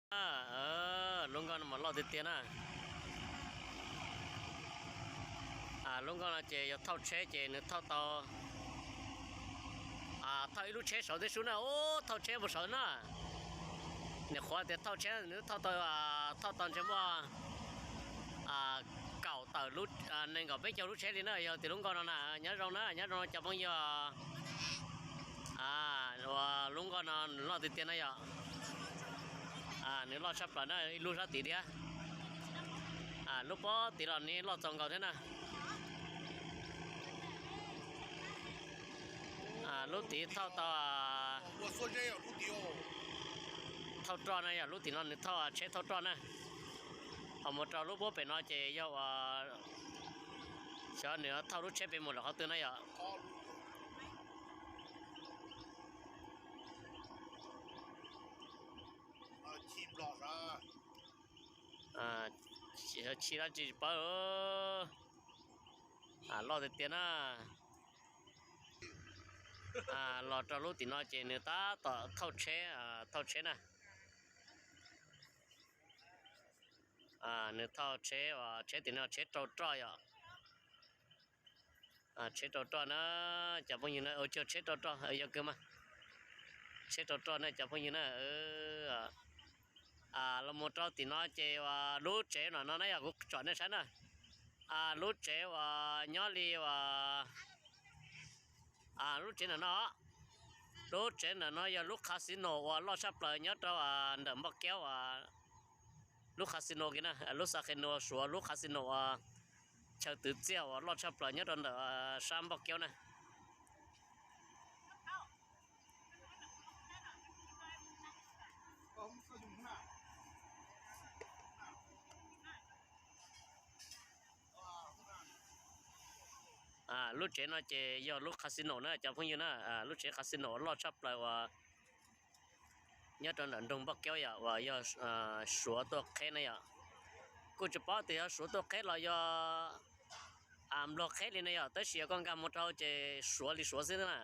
Lub nkoj no mas loj tiag tiag na. Lub nkoj no ces yog thauj tsheb ces nws thauj tau, thauj ib lub tsheb saud tib sub na, ub, thauj tsheb mus saud na. Nim qhuav tias thauj tsheb nws thauj tau, thauj tau ntshe muaj kaum tawm, nees nkaum peb caug lub tsheb li na, yog tias lub nkoj no na. Nyob zoo na, nyob zoo cov phooj ywg. Ua lub nkoj no nws loj tiag tiag na yom. Nws loj tshaj plaws na, ib lub sab tid thiab. Lub pob tid los nws loj txaus nkaus thiab na. Lub tid thauj tau, thauj roj na yom, lub tim no nws thauj tsheb thauj roj na. Ho mus rau lub puab pem no ces yog uas xyov nws thauj lub tsheb pem mus lawm qhov twg na yom. Chim dab tsi tsis paub. Loj tiag tiag na. Los rau lub tim no ces nws tab tom thauj tsheb, thauj tsheb na. Nws thauj tsheb, tsheb tim no tsheb rau roj yom. Tsheb rau roj na, cov phooj ywg na, ua tsheb rau roj, yog kawg mas. Tsheb rau roj na cov phooj ywg na. Los mus rau tim no ces uas lub tsev no no na yog kuv tsom nej saib na. Lub tsev uas nyob li uas lub tsev ntawm no, lub tsev ntawm no yog lub casino uas loj tshaj plaws nyob rau ntawm Npoj Kaub uas lub casino kiag na, lub casino Suav lub casino uas chaw twv txiaj uas loj tshaj plaws nyob rau ntawm sab Npoj Kaub na. Lub tsev no ces yog lub casino na cov phooj ywg na, lub tsev casino loj tshaj plaws uas nyob rau ntawm nroog Npoj Kaub yom, uas yog Suav tuaj qheb na yom. Kuj tsis paub tias yog Suav tuaj qheb los yog Nplog qheb li na yom, tab sis yog koj nkag mus rau ces Suav li Suav xwb na.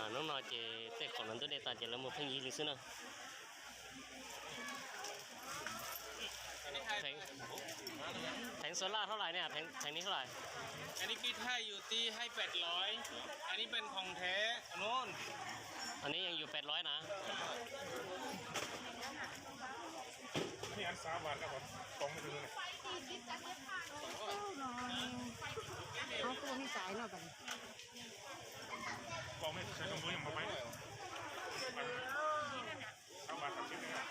Hnub no ces tej khoom lawv ntuj dej tas ces lawv mus pheej yig li xwb na. แผง แผงโซล่าร์เท่าไหร่เนี่ย แผง แผงนี้เท่าไหร่ อันนี้คิดให้อยู่ที่ให้แปดร้อย อันนี้เป็นของแท้อันนู้น อันนี้ยังอยู่แปดร้อยนะ นี่อันสามบาทครับผม กล่องไม่ถึงเลย เอาตู้ให้สายหน่อยบัดนี้ กล่องไม่ใช้ตรงนู้นยังมาไหม เอามาสามสิบเนี่ย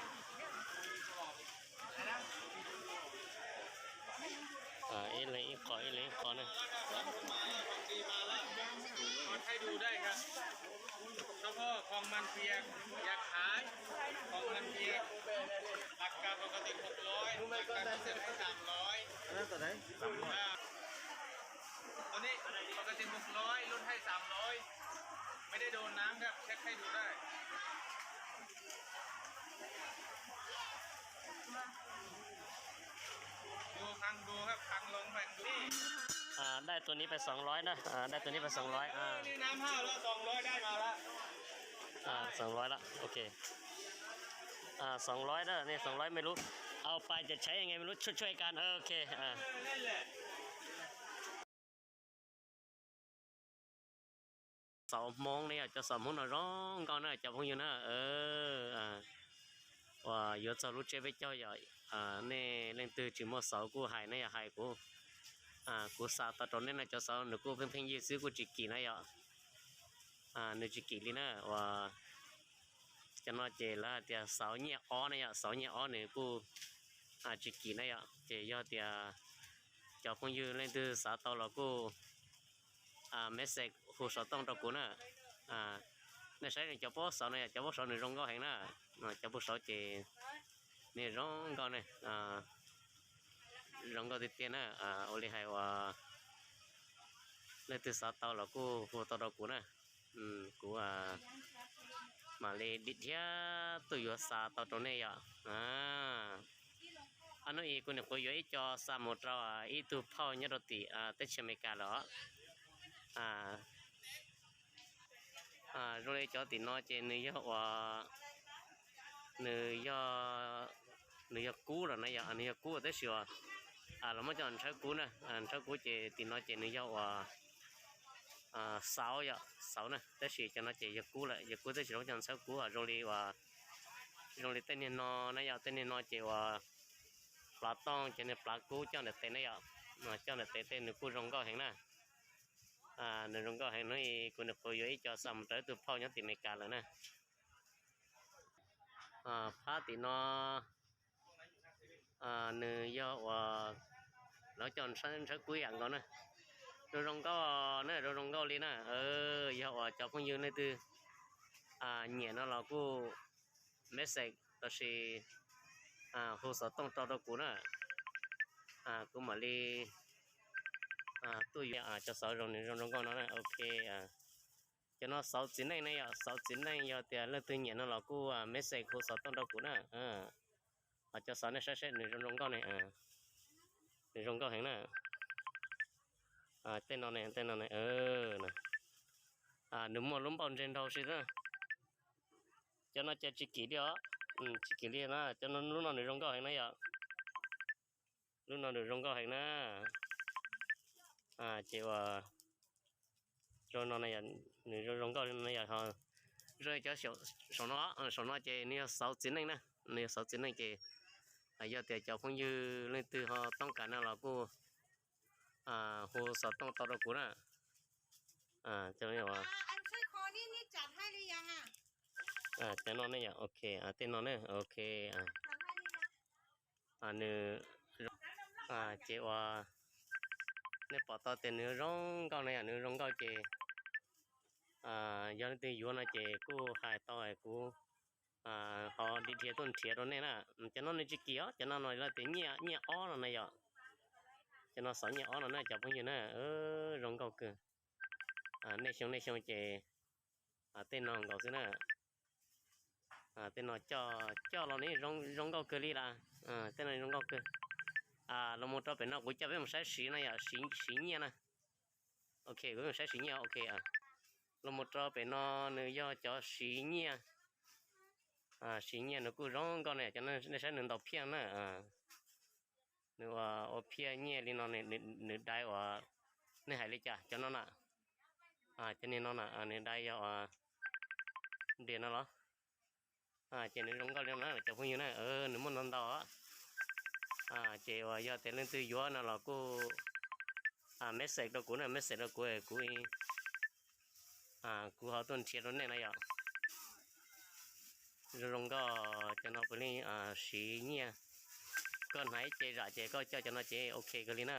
Ib leeg ib qho, ib leeg ib qho na. ให้ดูได้ครับ เฉพาะของมันเปียก อยากขาย ของมันเปียก ราคาปกติหกร้อย ราคาพิเศษให้สามร้อย อันนั้นตัวไหน อ่า ตัวนี้ปกติหกร้อย ลดให้สามร้อย ไม่ได้โดนน้ำครับ เช็คให้ดูได้ ดูพังดูครับ พังลองแบ่งดู อ่า ได้ตัวนี้ไปสองร้อยนะ อ่า ได้ตัวนี้ไปสองร้อย อ่า นี่น้ำห้าวแล้ว สองร้อย ได้มาแล้ว อ่า สองร้อย ละ โอเค อ่า สองร้อย นะ นี่ สองร้อย ไม่รู้ Au pais ces tshaib nqe lub tshuaj tshuaj ka. Ok. Xauv Hmoob ne yom, cov xauv Hmoob no zoo nkauj na cov phooj ywg na. Uas yuav txog lub tsiab peb caug yom, nej leej twg tsis muaj xauv kuj hais na yom, hais kuv, kuv xa tau rau nej na. Cov xauv nws kuj pheej pheej yig xwb kuj tsis kim na yom, nws tsis kim li na. Uas cov no ces lawv hais tias xauv nyiaj ob na yom, xauv nyiaj ob nws kuj tsis kim na yom. Ces yog tias cov phooj ywg leej twg xav tau los kuj message hu xov tooj rau kuv na. Nej saib cov pob saud no yom, cov pob saud nws zoo nkauj heev na. Cov pob saud ces nws zoo nkauj ne, zoo nkauj tiag tiag na. Ua li hais uas leej twg xav tau los kuj hu tau rau kuv na. Kuv mam li dim thiab tuaj yuav xa tau rau nej yom. Hnub i kuv nyuam qhuav yuav ib co xa mus rau ib tug phauj nyob rau tim teb chaws Amelikas lawm os. Zoo li cov tim no ces nws yog uas, nws yog, nws yog kub los na yom, nws yog kub tab sis uas los muab coj ntshawb kub na, ntshawb kub ces tim no ces nws yog uas xauv yom, xauv na, tab sis cov no ces yog kub lawm, yog kub tab sis los muab coj ntshawb kub. Zoo li uas, zoo li tej niag no na yom, tej niag no ces uas plav tooj ces niag plav kub coj ntawm tes na yom, coj ntawm tes tej nws kuj zoo nkauj heev na. Nws zoo nkauj heev, hnub i kuv nyuam qhuav yuav ib co xa mus rau ib tug phauj nyob tim Amelikas lawm na. Phab tim no nws yog uas lawv coj ntshawb kub yam nkaus na. Zoo zoo nkauj na, zoo zoo nkauj li na. Yog uas cov phooj ywg leej twg nyiam no los kuj message los sis hu xov tooj rau rau kuv na. Kuv mam li tuaj yuav cov xauv zoo, nws zoo zoo nkauj no na. Ok. Cov no xauv txiv neej ne yom, xauv txiv neej, yog tias leej twg nyiam no los kuj message hu xov tooj rau kuv na. Cov xauv nej saib saib nws zoo zoo nkauj ne, nws zoo nkauj heev na. Tej no ne, tej no ne, nws muaj lub npauj ntseg nraug si na. Cov no ces tsis kim li os, tsis kim li na. Cov no, lub no nws zoo nkauj heev na yom. Lub no nws zoo nkauj heev na. Ces uas zoo no, nws zoo zoo nkauj li no yom. Zoo cov saum no, saum no ces nws yog xauv txiv neej na, nws yog xauv txiv neej ces yog tias cov phooj ywg leej twg ho toob kas no los kuj hu xov tooj tau rau kuv na. Cov no ne yom, ok, tej no ne, ok. Nws, ces uas nej pom tau tias nws zoo nkauj na yom, nws zoo nkauj ces yog leej twg yuav no ces kuj hais tau kuv ho dhia dhia tuaj nrhiav rau nej na. Cov no nws tsis kim os, cov no no lawv tias nyiaj ob no na yom. Cov no xauv nyiaj ob no na cov phooj ywg na, zoo nkauj kawg. Nej xyoo nej xyoo ces tej no nkaus xwb na. Tej no coj los ne zoo nkauj kawg li lawm. Tej no zoo nkauj kawg. Los mus rau pem no kuv coj peb mus saib siv no yom, siv nyiaj na. Ok, kuv peb mus saib siv nyiaj, ok. Los mus rau pem no nws yog cov siv nyiaj. Siv nyiaj nws kuj zoo nkauj na, cov nej saib nws ntaus phiaj na. Nws ua phiaj nyiaj li no, nws dai uas nej hais li cas cov no na. Cov niag no na nws dai yog uas ntiag no los. Ces nws zoo nkauj li no na cov phooj ywg na, nws muaj ntau ntau. Ces uas yog tias leej twg yuav no los kuj message rau kuv na, message rau kuv, kuv, kuv ho tuaj nrhiav rau nej na yom. Zoo zoo nkauj cov no puav leej siv nyiaj. Koj hnav ib ce zam ces koj coj cov no ces ok kawg li na.